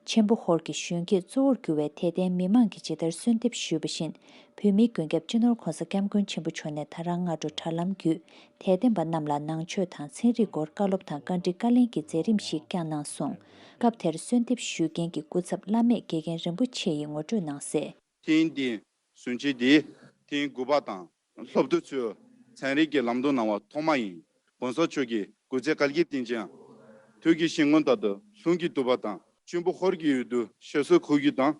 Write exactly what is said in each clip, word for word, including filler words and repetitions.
ཆེན་པོ་ཧོར་གྱི་གཞོན་སྐྱེས་གཙོ་བོར་གྱུར་བའི་དད་ལྡན་མི་མང་གིས་ཇི་ལྟར་གསོལ་འདེབས་ཞུས་པ་བཞིན། བོད་མིའི་མགོན་སྐྱབས་སྤྱི་ནོར་༸གོང་ས་༸སྐྱབས་མགོན་ཆེན་པོ་མཆོག་ནས་ད་རང་སྔ་དྲོ་དྲ་ལམ་བརྒྱུད་དད་ལྡན་པ་རྣམས་ལ་ནང་ཆོས་དང་ཚན་རིག་སྐོར་བཀའ་སློབ་དང་བཀའ་འདྲི་བཀའ་ལན་གྱི་མཛད་རིམ་ཞིག་བསྐྱངས་གནང་སོང་། སྐབས་དེར་གསོལ་འདེབས་ཞུ་མཁན་གྱི་སྐུ་ཚབ་བླ་མེད་དགེ་རྒན་རིན་པོ་ཆེ་ཡིས་ངོ་སྤྲོད་གནང་གསལ། ཐེངས་འདིའི་གཟིམ་ཆེན་འདི་ཐེངས་དགུ་པ་དང་། སློབ་ཕྲུག་ཚོས་ཚན་རིག་གི་ལམ་སྟོན་གནང་བ་ཐོག་མ་ཡིན། ༸གོང་ས་མཆོག་གི་སྐུ་ཚེ་བསྐལ་བརྒྱར་བརྟན་ཅིང་། ཐུགས་ཀྱི་བཞེད་དགོངས་ལྟར་དུ་ལྷུན་གྱིས་གྲུབ་པ་དང་། ཆེན་པོ་ཧོར་གྱི་ཡུལ་དུ་ཞབས་སོར་འཁོད་རྒྱུ་དང་།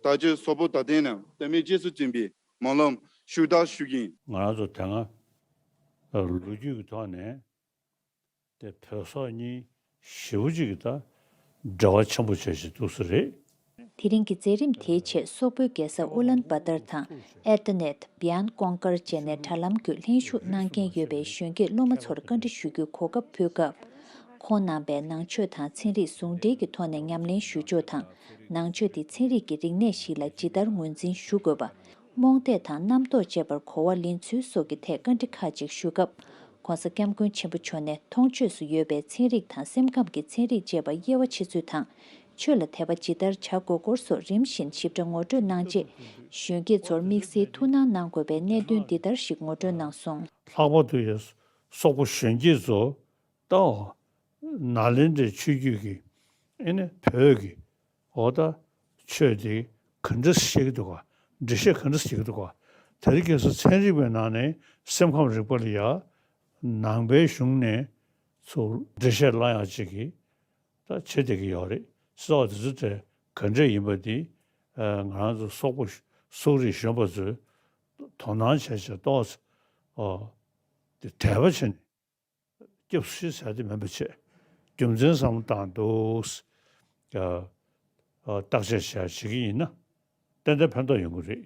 ད་ཆ་སོག་པོ་དད་ལྡན་རྣམས་དད་མོས་རྗེས་སུ་འཛིན་པའི་སྨོན་ལམ་ཞུ་དག་ཞུ་གི་ཡིན། ང་རང་ཚོ་དེ་སྔ་ལོ་རྒྱུས་ཀྱི་ཐོག་ནས་དེ་བོད་སོག་གཉིས་ཞེ་པོ་ཅིག་གི་ད་འབྲེལ་བ་ཆེན་པོ་བྱས་བྱས་འདུག་ས་རེད། དེ་རིང་གི་མཛད་རིམ་དེའི་ཆེད་སོག་པོའི་རྒྱལ་ས་ཨུ་ལན་བ་ཏར་དང་། ཨེ་ཏ་ནེད། བི་ཡན་ཀོང་ཀར་བཅས་ནས་དྲ་ལམ་བརྒྱུད་ལྷན་ཞུགས་གནང་མཁན་ཡོད་པའི་གཞོན་སྐྱེས་སློབ་མ་ཚོར་བཀའ་འདྲི་ཞུ་རྒྱུའི་གོ་སྐབས་ཕུལ་སྐབས། ཁོང་རྣམ་པས་ནང་ཆོས་དང་ཚན་རིག་ཟུང་འབྲེལ་གྱི་ཐོག་ནས་ཉམས་ལེན་ཞུ་ཕྱོགས་དང་། ནང་ཆོས་དེ་ཚན་རིག་གི་རིག་གནས་ཤིག་ལ་ཇི་ལྟར་ངོས་འཛིན་ཞུ་དགོས་པ། རྨོངས་དད་དང་རྣམ་རྟོག་བཅས་པར་གོ་བ་ལེན་ཚུལ་སོགས་ཀྱི་ཐད་བཀའ་འདྲི་ཁག་ཅིག་ཞུ་སྐབས། ༸གོང་ས་༸སྐྱབས་མགོན་ཆེན་པོ་མཆོག་ནས་མཐོང་ཆོས་སུ་ཡོད་པའི་ཚན་རིག་དང་སེམས་ཁམས་ཀྱི་ཚན་རིག་ཅེས་པ་དབྱེ་བ་ཕྱེ་ཚུལ་དང་། ཆོས་ལ་དད་པ་ཇི་ལྟར་བྱ་དགོས་སྐོར་སོགས་རིམ་བཞིན་ཞིབ་ཕྲ་ངོ་སྤྲོད་གནང་རྗེས། གཞོན་སྐྱེས་ཚོར་དམིགས་བསལ་ཐུགས་སྣང་གནང་དགོས་པའི་གནད་དོན་འདི་ལྟར་ཞིག་ངོ་སྤྲོད་གནང་སོང་། ལྷག་པར་དུ་ཡང་སོག་པོ་གཞོན་སྐྱེས་ཚོ་ལྟ་བ། ནཱ་ལེནྡྲའི་ཆོས་བརྒྱུད་ཀྱི་ཨེ་ནི་བོད་ཀྱི་འོ་ད་ཆོས་དེ་ག་འདྲ་བཤད་ཀྱི་འདུག་ག་འགྲེལ་བཤད་ག་འདྲ་བྱེད་ཀྱི་འདུག་ག་དེ་རིང་ཁ་སང་ཚན་རིག་པའི་ནང་ནས་སེམས་ཁམས་རིག་པ་ལ་ཡ་ནང་པའི་གཞུང་ནས་ཚུར་འགྲེལ་བཤད་གླེང་ཡག་ཅིག་གི་ད་བྱེད་བསྡད་ཀྱི་ཡོད་རེད། སོག་དེ་ཚོ་དེ་ག་འདྲ་ཡིན་པ་དེ་ང་རང་ཚོ་སོག་པོ་སོག་རིགས་གཞོན་པ་ཚོས་དོ་སྣང་བྱས་བྱས་ཏོག་ཙམ་དེ་དད་པ་བྱས་ནས། སྐྱབས་སུ་མཆི་ཟེར་དེ་མིན་པ་བྱས། རྒྱུ་མཚན་བསམ་བློ་བཏང་འདུག་ཨ་ཨ་བརྟག་དཔྱད་བྱས་བྱེད་ཀྱི་ཡིན་ན་ཏན་ཏན་ཕན་ཐོགས་ཡོང་གི་རེད།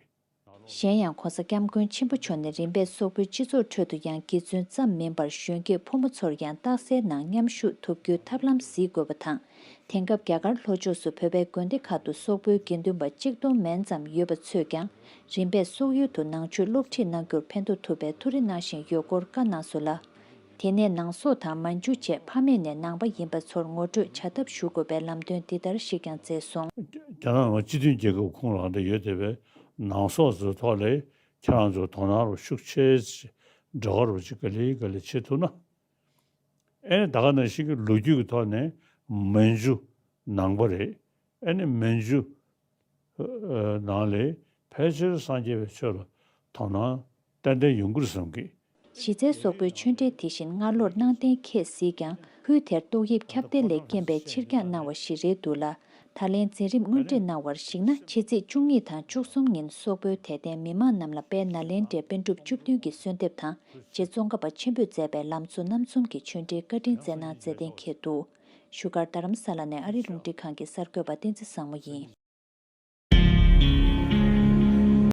གཞན་ཡང་༸གོང་ས་༸སྐྱབས་མགོན་ཆེན་པོ་མཆོག་ནས་རིམ་པས་སོག་པོའི་སྤྱི་ཚོགས་ཁྲོད་དུ་ཡང་དགེ་བཙུན་ཙམ་མིན་པར་གཞོན་སྐྱེས་ཕོ་མོ་ཚོར་ཡང་རྟགས་གསལ་ནང་མཉམ་ཞུགས་ཐུབ་རྒྱུའི་ཐབས་ལམ་གཟིགས་དགོས་པ་དང་། དེང་སྐབས་རྒྱ་གར་ལྷོ་ཕྱོགས་སུ་བོད་པའི་དགོན་སྡེ་ཁག་ཏུ་སོག་པོའི་དགེ་འདུན་པ་གཅིག་སྟོང་མན་ཙམ་ཡོད་པ་ཚོས་ཀྱང་རིམ་པས་སོག་ཡུལ་དུ་ནང་ཆོས་སློབ་ཁྲིད་གནང་རྒྱུར་ཕན་ཐོགས་ཐུབ་པའི་ཐུགས་རེ་གནང་བཞིན་ཡོད་སྐོར་བཀའ་གནང་སོང་ལ། དེ་ནས་ནང་སོག་དང་མན་ཇུ་བཅས་ཕ་མེས་ནས་ནང་པ་ཡིན་པ་ཚོར་ངོ་སྤྲོད་བྱ་ཐབས་ཞུ་དགོས་པའི་ལམ་སྟོན་འདི་ལྟར་ཞིག་ཀྱང་མཛད་སོང་། རྒྱ་ནག་ནང་སྤྱི་མཐུན་རྒྱལ་ཁབ་ཁོངས་ལ་འདི་ཡོད་བསྡད་པའི་ནང་སོག་ཚོའི་ཐོག་ལ་ཁྱེད་རང་ཚོ་དོ་སྣང་རོགས་ཤུགས་ཆེ་འདྲ་བ་རོགས་ཅིག་ག་ལེ་ག་ལེ་བྱེད་ཐུབ་ན། ཨེ་ནི་ད་ག་ནང་བཞིན་གྱི་ལོ་རྒྱུས་ཀྱི་ཐོག་ནས་མན་ཇུ་ནང་པ་རེད། ཨེ་ནི་མན་ཇུ་ནང་ལས་ཕལ་ཆེར་སངས་རྒྱས་པའི་ཆོས་ལ་དོ་སྣང་ཏན་ཏན་ཡོང་གི་རེད་བསམ་གི། གཞི་རྩའི་སོག་པོའི་ཆོས་འབྲེལ་དེ་བཞིན་སྔ་ལོར་གནང་གཏན་འཁེལ་སྲིད་ཀྱང་ཁུལ་དེར་ཏོག་དབྱིབས་ཁྱབ་གདལ་ལས་རྐྱེན་པས་ཕྱིར་འགྱངས་གནང་བ་ཞིག་རེད་འདུག་ལ། ད་ལན་འཛིན་རིམ་དངོས་འབྲེལ་གནང་བར་གཞིགས་ན་ཕྱི་ཚེས་བཅུ་གཉིས་དང་བཅུ་གསུམ་ཉིན་སོག་པོའི་དད་ལྡན་མི་མང་རྣམས་ལ་དཔལ་ནཱ་ལེནྡྲའི་པཎ་གྲུབ་བཅུ་བདུན་གྱི་གསོལ་འདེབས་དང་རྗེ་ཙོང་ཁ་པ་ཆེན་པོས་མཛད་པའི་ལམ་གཙོ་རྣམ་གསུམ་གྱི་ཆོས་འབྲེལ་བཀའ་དྲིན་སྩལ་གནང་མཛད་གཏན་འཁེལ་འདུག་བཞུགས་སྒར་རྡ་རམ་ས་ལ་ནས་ཨ་རིའི་རླུང་འཕྲིན་ཁང་གི་གསར་འགོད་པ་བསྟན་འཛིན་བཟང་མོ་ཡིན།